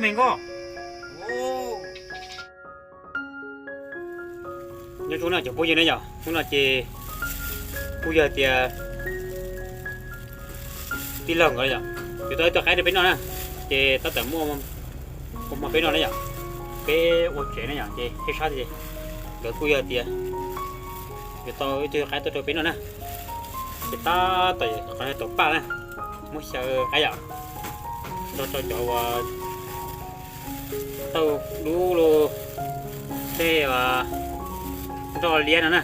Me nkauj. Nyob zoo na cov phooj ywg na yom, hnub no ces kuj yog tias tij laug nkawd yom, yuav tau ib tug qaib rau peb noj na, ces tab tom muaj hmo peb noj na yom, peb ua tsev na yom, ces peb sab ces nkawd kuj yog tias yuav tau ib tug qaib tuaj rau peb noj na, ces tab tom qhov no tau paj na, muab xyaw qaib yom, nrog rau cov uas tauj dub los tej nroj liab no na,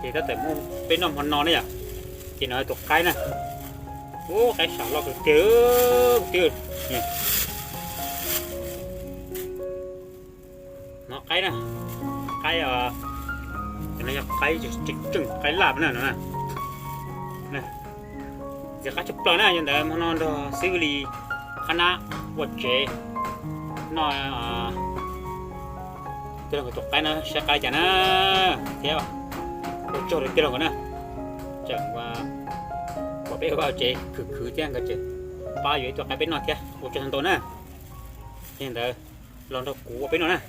ces tab tom muab peb noj hmo no na yom, ces no tus qaib na, ub qaib sam loj tiag tiag. No qaib na, qaib, cov no yog qaib tseem tseem qaib laj na no na. Ntxim qab tshaj plaws na, yog ntawd hmo no nrog xib hwb Lis qhab nab ua tsev noj tij laug nkawd tus qaib na, saib qaib cas na, thiab ua tsaug rau tij laug nkawd na, tseem pom peb ua tsev khwv khwv thiab nkawd tseem pab yuav ib tug qaib peb noj thiab, ua tsaug ntau ntau na. Yog ntawd los nrog kuv ua peb noj na.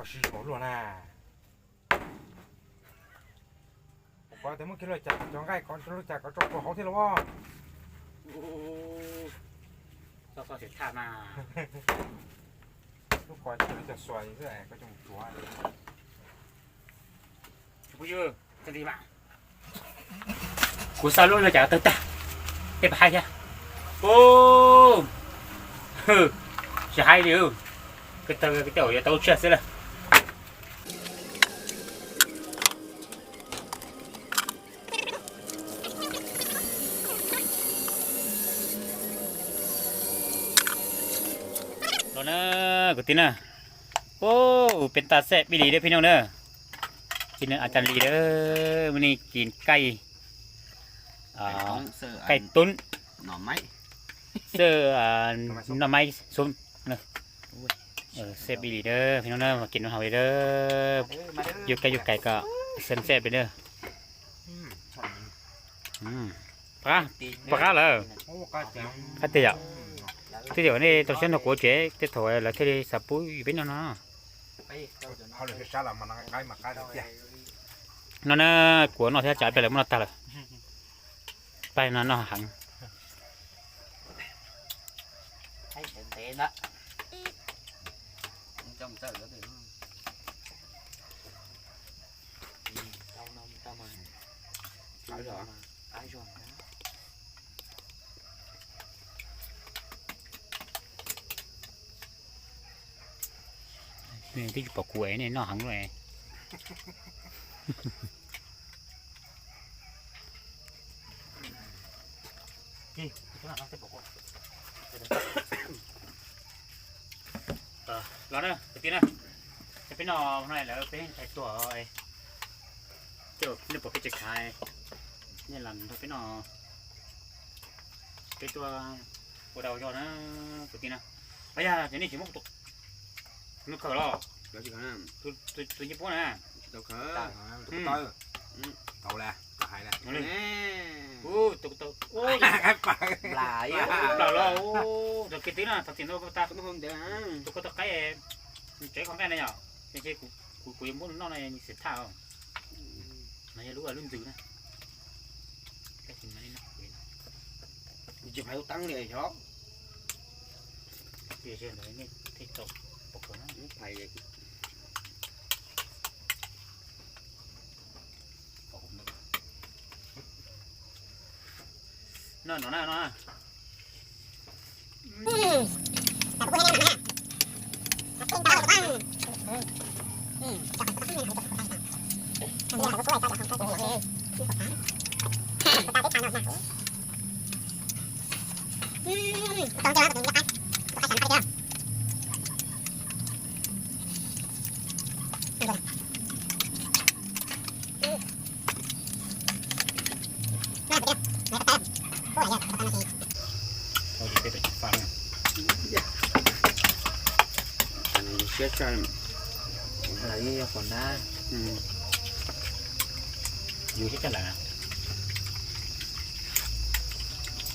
Koj sib zog luaj na. Koj tias muab kiag luaj cas cov nqaij ko luaj cas ko tso rau hauv thiab los? Koj xav thaj mas. Lub ko cog xuas xwb ko coj mus tsuav. Kuv xav lub luaj cas tawg tag, tej pab haib thiab. Tsis haib li, ko taw ko tej yuav tau lub tsiaj xwb lawm. Los na, kwv tij na. Peb tau xej pib li dab phib noj na. Ces nws a cas li dab, muaj ni ces kaij, kaij tub, xwb, noj maib xub. Xej pib li dab phib noj na, ces noj haus li dab. Yuav kaij yuav kais kom xej xej pib dab. Pab qab lawm. Qab tiag yom. Twb yog nej tau siab nrog kuv tsev tej thaum lawv thiaj li xav pub yus peb noj no. No na, kuv noj thiab tsam ib pliag lawv muab noj tag lawm. Pab no noj heev. Nej twb tsis pom kuv es nej noj heev lawm. Los na kwv tij na, peb noj no lawm peb tais tuag, nej pom peb tsis khav, nej los nrog peb noj. Peb tuaj ua dau zog na, kwv tij na. Ua yog ces nej tsis muab tus, nws khawm los, tus ncej puab na. Tau las, tau hais las. Ua, tus ko tau, ua, nplam los, tus ko twb na, thov txim ntau tas. Tus ko tau qaib, tsev qhov nqaij na yom. Ces kuv, kuv yuav muab nws noj no, nws xav thaj os. No yog lub, lub ntxwg na. Tsis hais lub teeb li xyov. Thiaj tau pom kawg na. No, no na, no na. Siab tshaj, yus siab tshaj lawm.